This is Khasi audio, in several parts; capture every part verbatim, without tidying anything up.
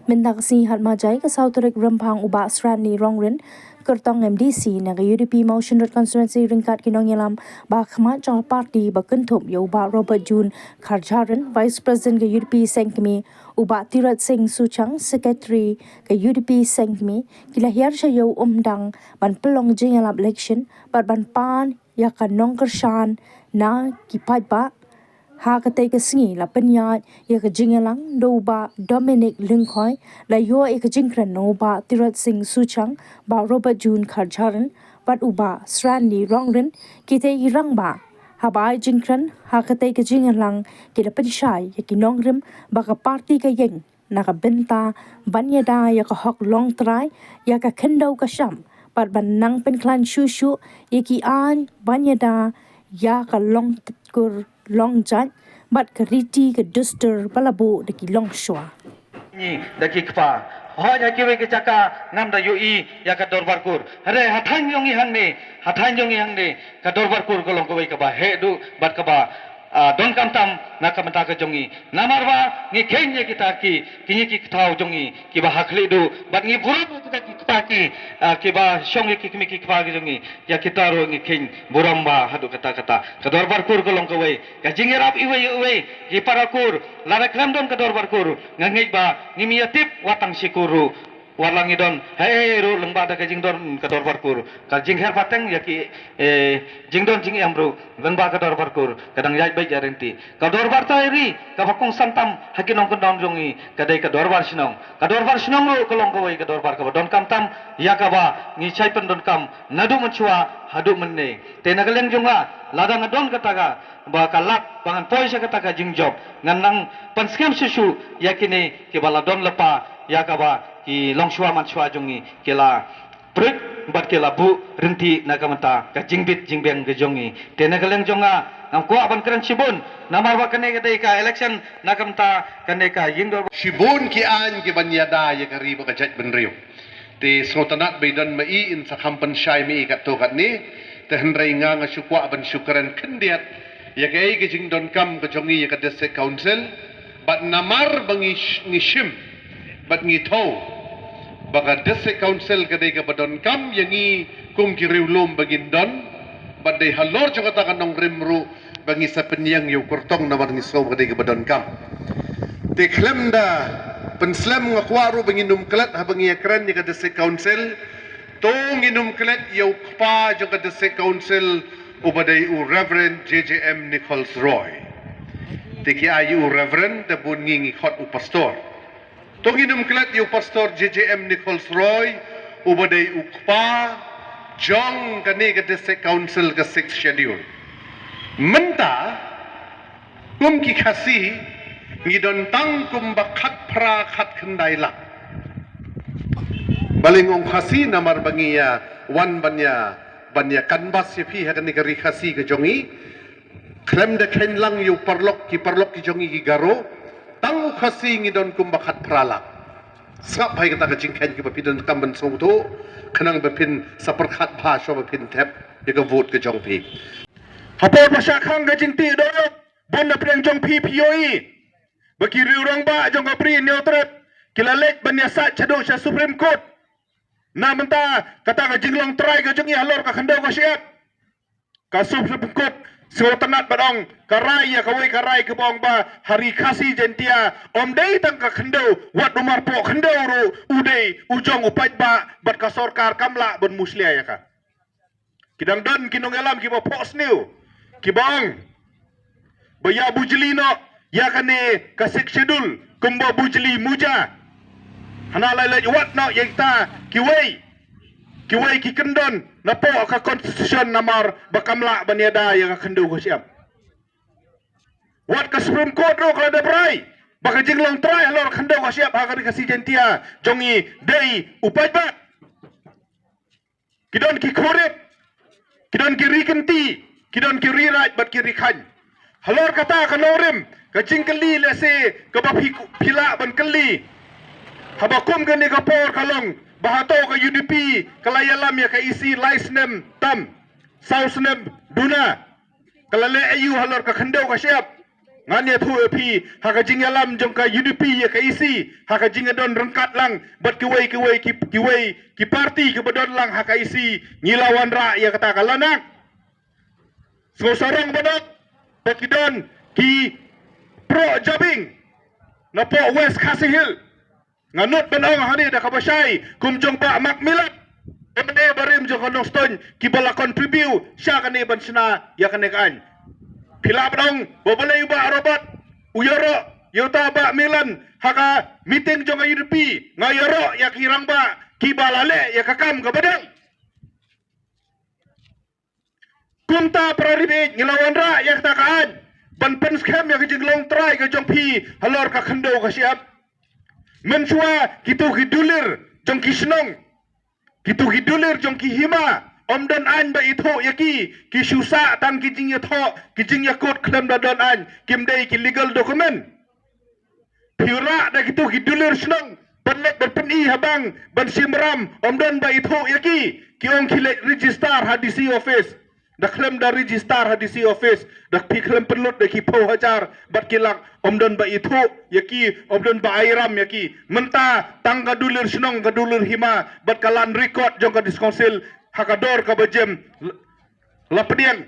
Mynta ka sngi Hatmajai ka saw tarik Rymphang u Bah Sranli Rongrin, kyrtong M D C na ka U D P Mawshynrut Constituency ryngkat ki nongïalam ba khmat jong ka party ba kynthup ïa u Bah Robert June Kharjahrin, Vice President ka U D P Seng Kmie, u Bah Tirot Singh Suchang, Secretary ka U D P Seng Kmie, ki la hiar sha ïew Umdang ban pynlong jingïalap election bad ban pan ïa ka nongkyrshan na ki paidbah. Ha katei ka sngi la pynïaid ïa ka jingïalang da u Bah Dominic Lyngkhoi, la ïoh ïa ka jingkren na u Bah Tirot Singh Suchang, Bah Robert June Kharjahrin bad u Bah Sranli Rongrin, kitei ki rangbah. Haba ai jingkren ha katei ka jingïalang, ki la pynshai ïa ki nongrim ba ka party ka ïeng na ka bynta ban ïada ïa ka hok longtrai, ïa ka khyndew ka shyiap, bad ban nang pynkhlaiñ shuh shuh ïa ki aiñ ban ïada ïa ka longkur longjait bad ka riti ka dustur ba la buh da ki longshuwa. Ngi da ki kpa, hooid ha kiwei ki jaka ngam da ïohi ïa ka dorbar kur. Hynrei ha thaiñ jong ngi hangne, ha thaiñ jong ngi hangne, ka dorbar kur ka long kawei kaba heh duh bad kaba ah, donkam tam na ka bynta ka jong ngi. Namar ba ngi kheiñ ïa kita ki, kine ki kthaw jong ngi kiba ha khlieh duh, bad ngi burom ïa kita ki kpa ki, ah, kiba shong ïa ki kmie ki kpa ki jong ngi, ïa kita ruh ngi kheiñ burom bha haduh katta katta. Ka dorbar kur ka long kawei ka jingïarap iwei ïa iwei, ki para kur, lada khlem don ka dorbar kur, nga ngeit ba ngim ïatip wat tang shi kur ruh. Wat la ngi don haei ruh lyngba da ka jingdon ka dorbar kur, ka jingher pateng ïa ki, eh, jingdon jingem ruh lyngba ka dorbar kur ka dang ïaid beit ïaid ryntih. Ka dorbar tai ri kaba kongsan tam ha ki nongkyndong jong ngi ka dei ka dorbar shnong. Ka dorbar shnong ruh ka long kawei ka dorbar kaba donkam tam ïa kaba ngi shait pyndonkam naduh mynshuwa haduh mynne. Te na ka liang jong nga, lada nga don kata ka ba ka lad ba ngan poi sha kata ka jingjop, ngan nang pynskhem shuh shuh ïa kine kiba la don lypa ïa kaba ki longshuwa manshuwa jong ngi ki la prik bad ki la buh ryntih na ka bynta ka jingbit jingbiang ka jong ngi. Te na ka liang jong nga, ngam kwah ban kren shibun, namar ba kane ka dei ka election na ka bynta kane ka ïing dorbar. Shibun ki aiñ kiban ïada ïa ka ri bad ka jaitbynriew. Te sngewtynnat ba i don ma i, in sa kham pynshai ma i katto katne. Te hynrei nga, nga shu kwah ban shu kren khyndiat ïa kaei ka jingdonkam ka jong ngi ïa ka District Council. Bad namar ba ngi sh-, ngi shim bad ngi thew ba ka District Council ka dei kaba donkam ïa ngi kum ki riewlum ba ngin don, bad dei halor jong kata ka nongrim ruh ba ngi sa pynïeng ïa u kyrtong namar ngi sngew ba ka dei kaba donkam. Te khlem da pynslem, nga kwah ruh ba ngin ym klet haba ngi ïakren ïa ka District Council, to ngin ym klet ïa u kpa jong ka District Council uba dei u Reverend J J M Nichols Roy. Te ki ai ïa u Reverend, te bun ngi ngi khot u Pastor. To ngin ym klet ïa u Pastor J J M Nichols Roy uba dei u kpa jong kane ka District Council ka Sixth Schedule. Mynta kum ki Khasi ngi don tang kumba khatphra khatkhyndai lak. Balei nga ong Khasi? Namar ba ngi ïa wan ban ïa, ban ïa canvass ïa phi ha kane ka ri Khasi ka jong ngi. Khlem da kheiñ lang ïa u paralok, ki paralok ki jong ngi ki Garo, tang u Khasi ngi don kumba khatphra lak. Sngap bha ïa kata ka jingkheiñ kaba phi donkam ban sngewthuh, khnang ba phin sa pyrkhat bha shuwa ba phin thep ïa ka vote ka jong phi. Hapoh ba shah khang ka jingtih doh, bun na pdeng jong phi phi ïohi ba ki riew rangbah jong ka Bri Hynñiewtrep ki la leit ban ïasaid shaduh sha Supreme Court na bynta kata ka jinglong trai ka jong ngi halor ka khyndew ka shyiap. Ka Supreme Court sngewtynnat bad ong ka rai ïa kawei ka rai kaba ong ba ha ri Khasi Jaiñtia ym dei tang ka khyndew, wat u marpoh khyndew ruh u dei u jong u paidbah, bad ka sorkar kam lah ban mushlia ïa ka. Ki dang don ki nongïalam kiba phohsniew kiba ong ba ïa bujli noh ïa kane ka Sixth Schedule kumba bujli muja. Hana la leit wad noh ïa kita kiwei, kiwei ki kyndon napoh ka Constitution namar ba kam lah ban ïada ïa ka khyndew ka shyiap. Wat ka Supreme Court ruh ka la dep rai ba ka jinglong trai halor khyndew ka shyiap ha ka ri Khasi Jaiñtia jong ngi dei u paidbah. Ki don ki khurit, ki don ki ri kynti, ki don ki ri raid bad ki ri khaiñ. Halor kata ka nongrim, ka jingkylli lehse kaba phi, phi lah ban kylli, haba kum kane ka por ka long ba hato ka U D P ka la ïalam ïa ka E C lai snem tam, saw snem duna, ka la leh aïu halor ka khyndew ka shyiap? Ngan ïathuh ïa phi, ha ka jingïalam jong ka U D P ïa ka E C, ha ka jingïadon ryngkat lang bad kiwei kiwei ki, kiwei ki parti kiba don lang ha ka E C, ngi la wanrah ïa kata ka lanang. Sngewsarong ba don, ba ki don ki pro jabieng napoh West Khasi Hills. Nga nud ban ong hangne da kaba shai kum jong Bah Macmillan, M L A barim jong ka Nongstoiñ, kiba la contribute sha kane ban shna ïa kane ka aiñ. Phi lah ban ong ba balei u Bah Robert u ïaroh ïa uta Bah Macmillan ha ka meeting jong ka U D P. Nga ïaroh ïa ki rangbah kiba la leh ïa ka kam kaba dang. Kumta para ri baieit, ngi la wanrah ïa kata ka aiñ ban pynskhem ïa ka jinglong trai ka jong phi halor ka khyndew ka shyiap. Mynshuwa kito ki dulir jong ki shnong, kito ki dulir jong ki hima, ym don aiñ ba ithuh ïa ki. Ki shu sah tang ki jingïathoh, ki jingïakut khlem da don aiñ. Kim dei ki legal document. Phi rah da kito ki dulir shnong ban leit ban pyni ha bank ban shim ram, ym don ba ithuh ïa ki. Ki ong ki leit register ha D C office. Da khlem da register ha D C office, da phi khlem pynlut da ki phew hajar bad ki lak, ym don ba ithuh ïa ki, ym don ba ai ram ïa ki. Mynta tang ka dulir shnong, ka dulir hima bad ka land record jong ka District Council ha ka dor kaba jem la pdiang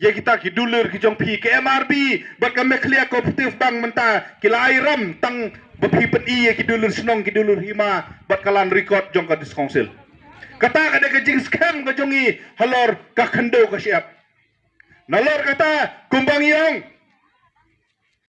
ïa kita ki dulir ki jong phi. Ka M R B bad ka Meghalaya Cooperative Bank mynta ki la ai ram tang ba phi pyni ïa ki dulir shnong, ki dulir hima bad ka land record jong ka District Council. Kata ka dei ka jingskhem ka jong ngi halor ka khyndew ka shyiap. Nalor kata, kumba ngi ong,